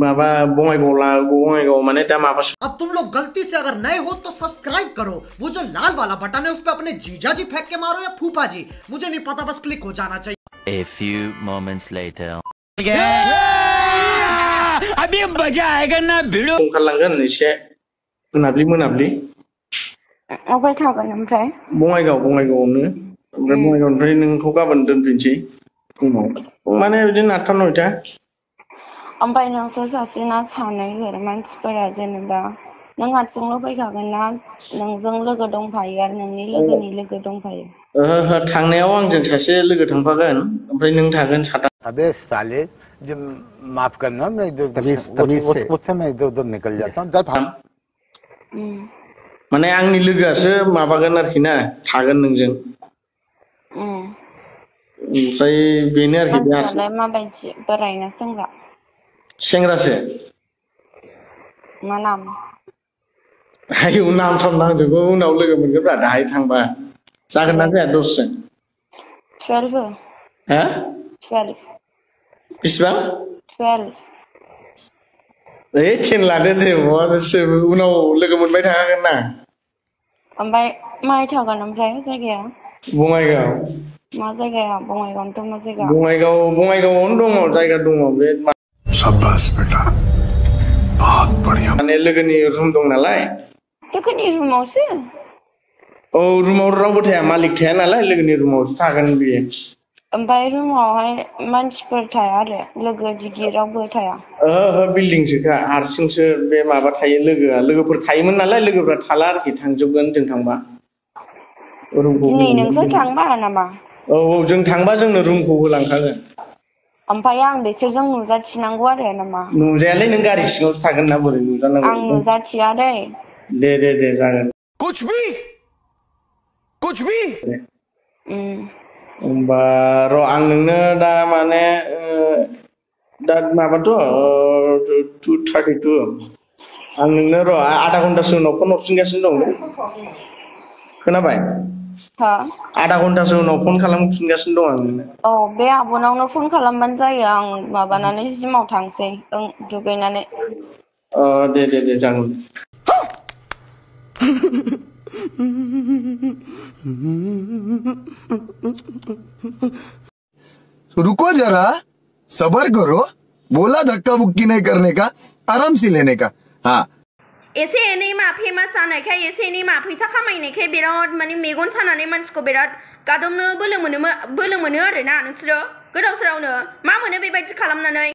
माबा बङाइगाव माने दा माबा। अब तुम लोग गलती से अगर नए हो तो सब्सक्राइब करो, वो जो लाल वाला बटन है उस पे अपने जीजा जी फेंक के मारो या फूफा जी, मुझे नहीं पता, बस क्लिक हो जाना चाहिए। A few moments later. अभी मजा आएगा ना भिड़ो। ओंखारलांगोन एसे मोनाब्लि। अबाय थागोन ओमफ्राय? बङाइगावआवनो। ओमफ्राय बङाइगावनिफ्राय नोंखौ गाबोन दोनफिनसै फुङाव माने बिदिनो 8टा 9टा। ओमफ्राय नोंसोर सासेना सानैफोर मानसिफोरा जेनेबा नों हारसिंल' फैखागोन ना नोंजों लोगो दंफायो आरो नोंनि लोगोनि लोगो दंफायो? ओहो थांनायाव आंजों सासे लोगो थांफागोन ओमफ्राय नों थागोन 7टा। अबे साले जो माफ करना मैं जो उससे मैं इधर निकल जाता हूँ जब हम माने आंनि लोगोआसो माबागोन आरोखि ना थागोन नोंजों। ओमफ्राय बेनो आरोखि मानसियालाय माबायदि बोराय ना सेंग्रा? सेंग्रासो। मा नाम? आयौ नाम साम नांजोबगौ उनाव लोगो मोनगोनब्रा दाहाय थांबा। जागोन ना जाया दसजन? 12 हो? 12 बेसेबां? 12 10 लादो दे उनाव लोगो मोनबाय थाखागोन ना। ओमफ्राय माहाय थागोन ओमफ्राय जायगाया? बङाइगाव। मा जायगाया? बङाइगावनोथ' मा जायगा? बङाइगावआवनो दङ जायगा दङ बे। शाबाश बेटा बहुत बढ़िया। माने लोगोनि रुम दं नालाय। लोगोनि रुमावसो? औ रुमाव रावबो थाया, मालिक थाया नालाय लोगोनि रुमावसो थागोन बियो। ओमफ्राय रुमावहाय मानसिफोर थाया आरो लोगो दिगि रावबो थाया? ओहो बिल्डिंसोखा हारसिंसो बे माबा थायो लोगोफोर थायोमोन नालाय लोगोफ्रा थाला आरोखि थांजोबगोन जों थांबा। दिनै नोंसोर थांबा नामा? औ जों थांबा जोंनो रुमखौ होलांखागोन। ओमफ्राय आं बिसोरजों नुजाथिनांगौ आरो नामा? नुजायालै नों गारि सिङावसो थागोन ना बोरै नुजानांगौ। आं नुजाथिया दै। दे जागोन। कुछ भी होमबा र' आं नोंनो दा माने दा माबाथ' 2:32 आं नोंनो र' आधा घन्टासो उनाव फन हरफिनगासिनो दं। खोनाबाय? आधा घन्टासो उनाव फन खालामफिनगासिनो दं आं नोंनो। औ बे आब'नावनो फन खालामबानो जायो, आं माबानानै जिमाव थांसै दुगैनानै। दे जागोन। रुको जरा सबर करो, बोला धक्का बुक्की नहीं करने का, आराम से लेने का। हाँ एसे एनै मा फेमास जानायखाय एसे एनै मा फैसा खामायनायखाय बिराद माने मेगन सानानै मानसिखौ बिराद गादबनो बोलो मोनो आरोना नोंसोरो गोदाव सोरावनो मा मोनो बेबायदि खालामनानै।